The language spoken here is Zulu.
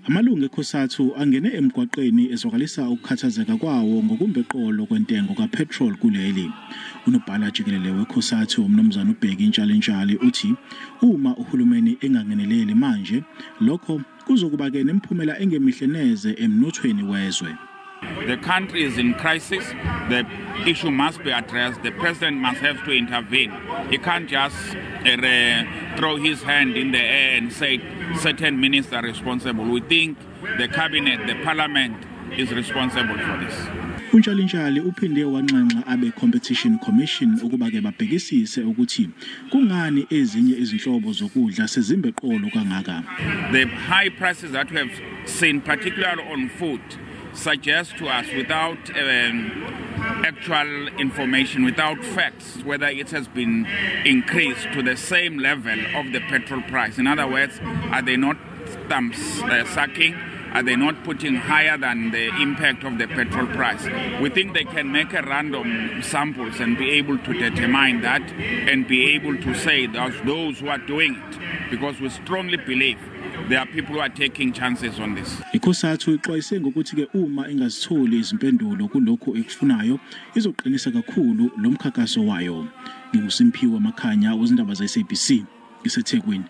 Amalungu eCOSATU angene emgwaqeni ezwakalisa ukukhathazeka kwawo ngokumba eqolo kwentengo kapetrol kuleli. Unobhala jikelele weCOSATU, umnumzana uBheki Ntshalintshali, uthi uma uhulumeni engangeneleli manje, lokho kuzokuba ke nemiphumela engemihle neze emnothweni wezwe. The country is in crisis. The issue must be addressed. The president must have to intervene. He can't just throw his hand in the air and say certain ministers are responsible. We think the cabinet, the parliament is responsible for this. UNtshalintshali uphinde wanxenxa abe Competition Commission ukuba ke babhekisise ukuthi kungani ezinye izinhlobo zokudla sezimba eqolo kangaka. The high prices that we have seen, particularly on food, suggest to us, without actual information, without facts, whether it has been increased to the same level of the petrol price. In other words, are they not thumb sucking? Are they not putting higher than the impact of the petrol price? We think they can make a random samples and be able to determine that and be able to say that those who are doing it, because we strongly believe there are people who are taking chances on this. ICOSATU ixwayise ngokuthi ke uma ingazitholi izimpendulo kulokhu ekufunayo, izoqinisa kakhulu lo mkhankaso wayo. NginguSimphiwe Makhanya wezindaba ze-SABC, iseThekwini.